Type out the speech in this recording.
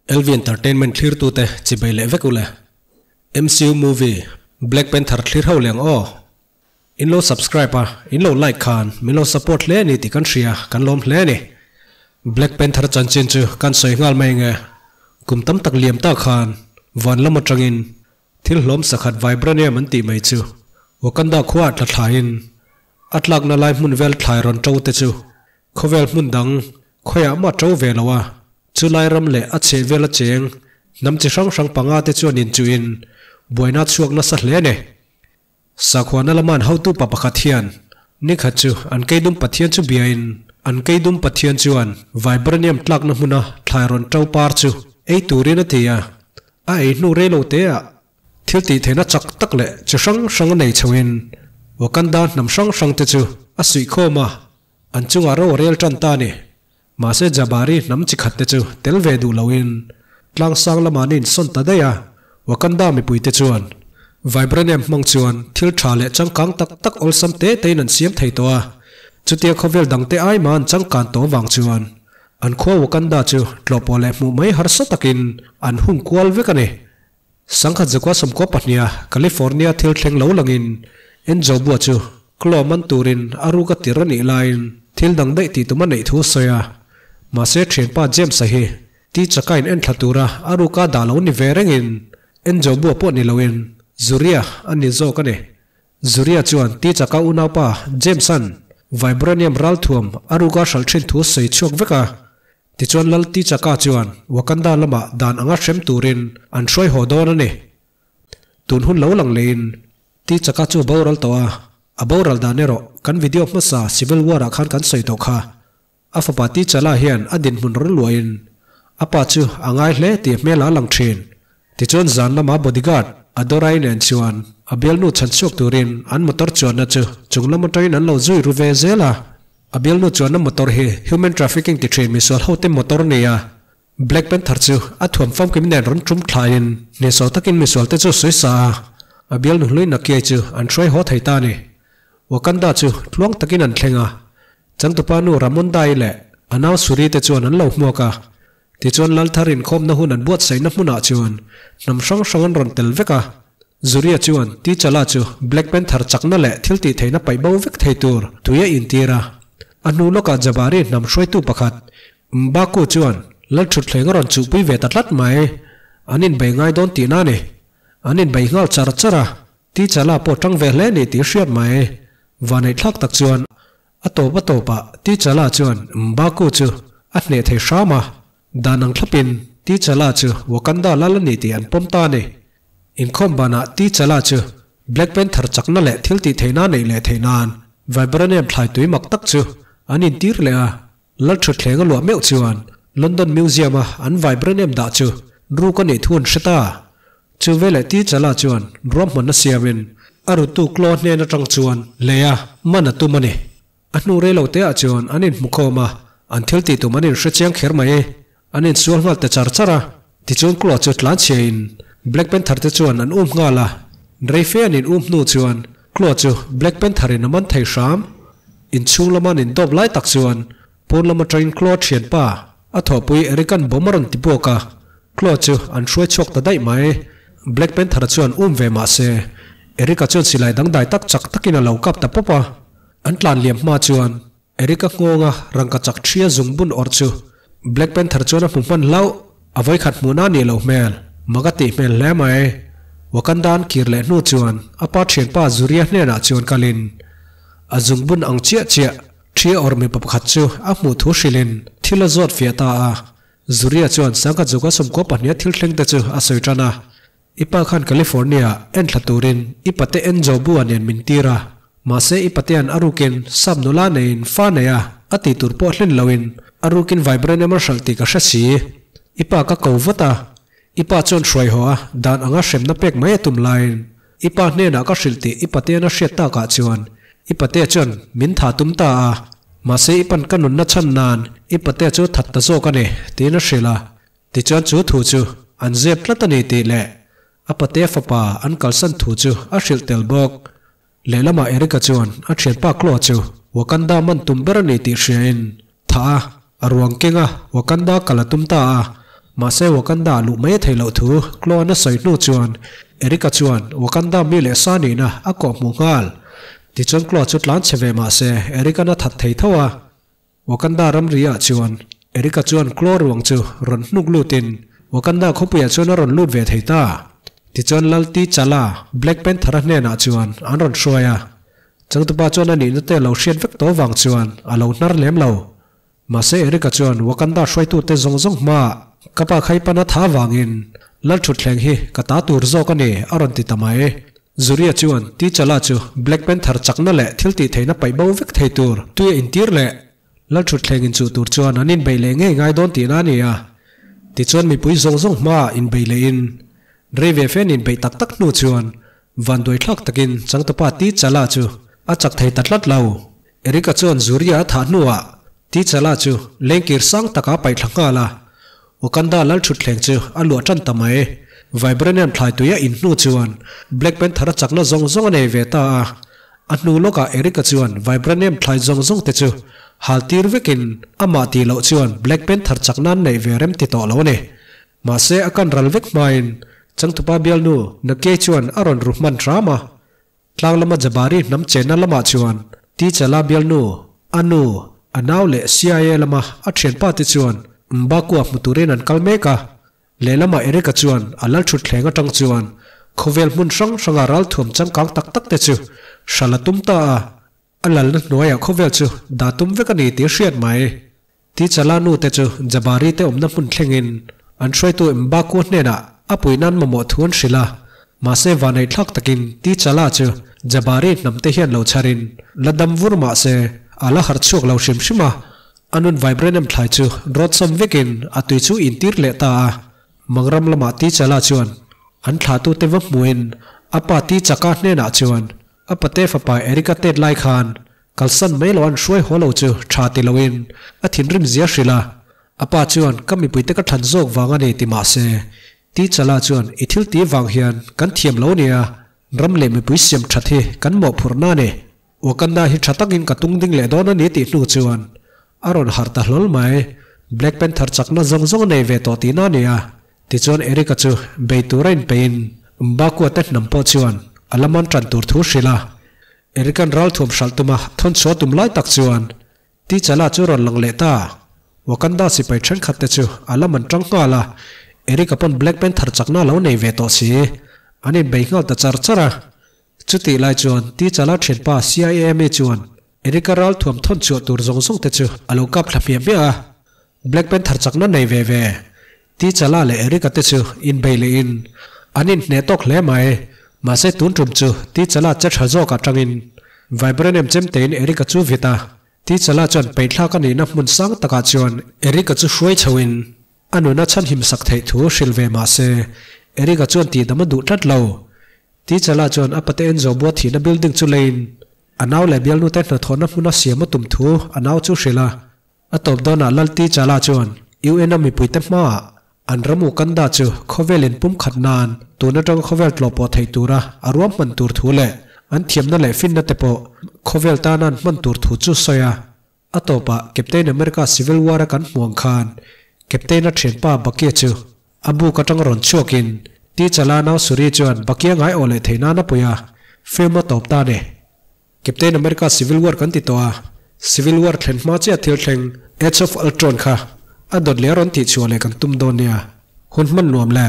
LV Entertainment thlirtute chibai leh vek ule. MCU movie Black Panther thlir ho leng aw. In lo subscribe a, in lo like khan min lo support hle a ni tih kan hria, kan lawm hle a ni. Black Panther chanchin chu kan sawi nghal mai nge. Kum tam tak liam ta khan van lam atangin thil hlawm sakhat vibranium an tih mai chu Wakanda khua ah tla thlaiin a tlakna lai hmun vel thlai rawn to te chu Khawvel hmun dang khawiah mah to ve lo a, chulai ram leh a chheh vel a cheng hnam chi hrang hrang panga te chuan inchuhin buaina chhuak nasa hle a ni. Sakhuana lama an hotu pa pakhat hian nikhat chu an keidum Pathian chu biain an keidum Pathian chuan vibranium tlakna hmuna thlai rawn to par chu ei turin a ti a, a ei hnu rei lo te ah thil tih theihna chak tak leh chi hrang hrang a nei chhoin Wakanda hnam hrang hrang te chu a suihkhawm a, an chungah ro a rel tan ta a ni. Mahse Jabari hnam chi khat te chu tel ve duh loin tlang sang lamah an insawn ta daih a, Wakanda mipui te chuan Vibranium hmang chuan thil tha leh changkang tak tak awlsam te tein an siam thei tawh a, chutia khawvel dang te ai mah an changkan tawh vang chuan an khua Wakanda chu tlawhpawh leh hmuh mai harsa takin an hung kual vek a ni. Sangkhat zakua sawmkua pahniha California thil thleng lo langin Enzo bua chu claw man turin a ruk a tir a nih laiin thil dang daih tih tum a neih thu a sawi a. Mahse thianpa James-a hi ti chakain enthla tura a ruka dah lo ni ve rengin Enzo bua pawh ni loin Zuria a ni zawk a ni. Zuria chuan ti chaka unaupa James-a'n Vibranium ralthuam a ruka hralh thin thu a sawi chhuak vek a. Tichuan Lal T'Chaka chuan Wakanda lamah dan anga hrem turin an hruai haw dawn a ni. Tun hun lo lang leiin T'Chaka chu a boral tawh a, a boral dan erawh kan video hmasa Civil War ah khan kan sawi tawh kha. A fapa T'Challa hian a dinhmun rawn luahin a pa chu a ngai hle tih a hmel a lang thin. Tichuan zan lama bodyguard Adorai nen chuan a bialnu chhanchhuak turin an motor chuanna chu chung lam atangin an lo zui ru ve zel a. A bialnu chuanna motor hi human trafficking ti thin misual hote motor a ni a. Black Panther chu a thuam famkim nen rawn tum thlaiin hnehsawh takin misual te chu sawi sa a, a bialnu hlui Nakiai chu an hruai haw thei ta a ni. Wakanda chu tluang takin an thleng a, changtupa nu Ramonda-i leh a nau Shuri te chuan an lo hmuak a. Tichuan Lalthar inkhawmna hun an buatsaihna hmunah chuan hnam hrang hrang an rawn tel vek a. Zuria chuan T'Challa chu Black Panther chakna leh thil tih theihna paih bo vek thei tur tui a intir a. A hnu lawkah Jabari hnam hruaitu pakhat M'Baku chuan Lalṭhutthleng a rawn chuhpui ve ta tlat mai. An inbei ngai dawn tihna a ni. An inbei nghal char char a, T'Challa pawh ṭang ve hle a ni tih hriat mai. Vaneihthlak tak chuan A tawp a tawpah T'Challa chuan M'Baku chu a hneh thei hram a, dan ang thlapin T'Challa chu Wakanda lal a ni tih an pawm ta a ni. Inkhawm banah T'Challa chu Black Panther chakna leh thil tih theihna neih leh theih nan Vibranium thlai tui mak tak chu an intir leh a, Lalṭhutthleng a luah meuh chuan London Museum-a an Vibranium dah chu ruk a nih thu an hre ta. Chu veleh T'Challa chuan ruahmanna siamin a rutu Claw hnen atang chuan lei a man a tum a ni. A hnu rei lo teah chuan an inhmukhawm a, an thil tih tum an inhre chiang kher mai. An insual nghal ta char char a, tichuan Claw chu tlanchhiain Black Panther te chuan an um nghal a. Rei fe an in um hnu chuan Claw chu Black Panther in a man thei hram. Inchhung lama an indawp lai tak chuan Pawn lam atangin Claw thianpa a thawhpui Eric-a'n bomb a rawn ti buak a, Claw chu an hruai chhuak ta daih mai. Black Panther chuan um ve mah se, Eric-a chuan silai dangdai tak chak takin a lo kap ta pawp a. An tlan liam hma chuan Eric-a nghawnga rangka chak thria zung bun awrh chu Black Panther chuan a hmu hman hlauh. A vawikhat hmuhna a nih loh hmel, mak a tih hmel hle mai. Wakanda an kir leh hnu chuan a pa thianpa Zuria hnenah chuan kalin a zungbun ang chiah chiah Ṭhia awr mipa pakhat chu a hmuh thu hrilhin thil a zawt fiah ta a. Zuria chuan sangkhat zuka sawmkua pahniha thil thleng te chu a sawi ṭan a. I pa khan California en thla turin i pate Enzo Bua nen min tir a. Mahse i patean a rukin sap nula neiin fa nei a, a tih tur pawh hlin loin a rukin vibranium a hralh tih ka hre si. I pa ka ko vat a. I pa chuan hruai haw a dan anga hremna pek mai a tum laiin I pa hnenah ka hrilh tih i patean a hriat takah chuan i patea chuan min tha tum ta a, mahse i pan ka nunna chhan nan i patea chu that ta zawk a ni tiin a hrilh a. Tichuan chu thu chu an zep tlat a ni tih leh a patea fapa an kalsan thu chu a hrilh tel bawk. Lehlamah Erica chuan a thianpa Claw chu Wakanda man tum ber a ni tih hriain tha a, a ruang keng a, Wakanda kal a tum ta a. Mahse Wakanda ah luh mai a theih loh thu Klaw-a'n a sawi hnu chuan Eric-a chuan Wakanda mi leh sa nihna a kawh hmuh nghal. Tichuan Klaw chu tlan chhe ve mahse Eric-a'n a that thei tho a. Wakanda ramri ah chuan Eric-a chuan Klaw ruang chu rawn hnuk lutin Wakanda khawpuiah chuan a rawn lut ve thei ta. Tichuan Lal T'Challa, Black Panther-a hnenah chuan an rawn hruai a. Changtupa chuan a nihna te lo hriat vek tawh vang chuan a lo hnar lem lo. Mahse Eric-a chuan Wakanda hruaitute zawng zawng hmaah ka pa khai pana tha vangin Lalthutthleng hi ka ta tur zawk a ni a rawn ti ta mai. Zuria chuan T'Challa chu Black Panther chakna leh thil tih theihna paih bo vek thei tur tui a intir leh Lalthutthleng inchuh tur chuan an inbeih leh ngei ngai dawn tihna a ni a. Tichuan mipui zawng zawng hmaah inbeih lehin rei ve fe an inbeih tak tak hnu chuan Vanduai thlak takin changtupa T'Challa chu a chak thei ta tlat lo. Eric-a chuan Zuria a thah hnuah T'Challa chu lengkir sang takah a paih thla nghal a. Wakanda lalthutthleng chu a luah tan ta mai. Vibranium thlai tui a in hnu chuan Black Panther a chakna zawng zawng a nei ve ta a. A hnu lawkah Eric-a chuan Vibranium thlai zawng zawng te chu hal tir vekin amah tih loh chuan Black Panther chakna an neih ve rem ti tawh lo a ni. Mahse a kan ral vek hmain Changtupa bialnu Nakiai chuan a rawn ru hman hram a. Tlang lama Jabari hnam chenna lamah chuan T'Challa bialnu, a nu, a nau leh CIA lama a thianpa te chuan Mbakua hmu turin an kal mek a. Lehlamah Eric-a chuan a lalthutthleng atang chuan khawvel hmun hrang hranga ralthuam changkang tak tak te chu hral a tum ta a. A lalna hnuaiah khawvel chu dah tum vek a ni tih a hriat mai. T'Challa nu te chu Jabari te awmna hmun thlengin an hruaitu M'Baku hnenah a pui nan mamawh thu an hrilh a. Mahse vanaih thlak takin T'Challa chu Jabari hnam te hian lo chharin la dam vur mahse a la harh chhuak lo hrim hrim a. A nun Vibranium thlai chu rawt sawm vekin a tui chu intir leh ta a. Mangram lamah T'Challa chuan an thlahtute va hmuhin a pa T'Chaka hnenah chuan A pate fapa Eric-a tet lai khan kalsan mai lo an hruai haw lo chu tha ti loin a thinrim zia hrilh a. A pa chuan ka mipuite ka thlan zawk vang a ni ti mah se, T'Challa chuan i thil tih vang hian kan thiam lo nia, ram leh mipui siam that hi kan mawhphurhna a ni. Wakanda hi tha takin ka tung ding leh dawn a ni tih hnu chuan a rawn harh ta hlawl mai. Black Panther chakna zawng zawng a nei ve tawh tihna a ni a. Tichuan Eric-a chu bei tura inpeiin Mbakua te hnam pawh chuan a la man tan tur thu hrilh a. Eric-a'n ralthuam hralh tuma thawn chhuah tum lai tak chuan T'Challa chu rawn lang leh ta. Wakanda sipai thenkhat te chu a la man tang nghal a, Eric-a pawn Black Panther chakna a lo nei ve tawh si. An inbei nghal ta char char a. Chutih lai chuan T'Challa thianpa CIA mi chuan Eric-a ralthuam thawn chhuah tur zawng zawng te chu a lo kap thla hmiah hmiah a. Black Panther chakna nei ve ve. T'Challa leh Eric-a te chu inbei lehin an inhneh tawk hle mai. Mahse tun tum chu T'Challa che tha zawk atangin Vibranium chem tein Eric-a chu vit a. T'Challa chuan peihthlak a nihna hmun sang takah chuan Eric-a chu hruai chhoin a nuna chhanhim sak theih thu hrilh ve mahse Eric-a chuan tihdam a duh tlat lo. T'Challa chuan a pate Enzo bua thihna building chu leiin a nau leh bialnute hnathawhna hmuna siam a tum thu a nau chu hrilh a. A tawp dawnah Lal T'Challa chuan UN-a mipuite hmaah an ram Uganda chu khawvel inpumkhat nan tun atanga khawvel tlawh pawh theih tura a ruam hman tur thu leh an thiamna leh finna te pawh khawvel tana an hman tur thu chu sawi a. A tawpah Captain America Civil War-a kan hmuh ang khan Captain-a thianpa Bucky-a chu a buk atanga rawn chhuakin T'Challa nau Shuri chuan Bucky-a ngai awh leh theih nan a pui a, film a tawp ta a ni. Captain America Civil War kan ti tawh a, Civil War thlen hma chiah thil thleng Age of Ultron kha a dawt leh a rawn tih chhuah leh kan tum dawn nia. Hun hman nuam le.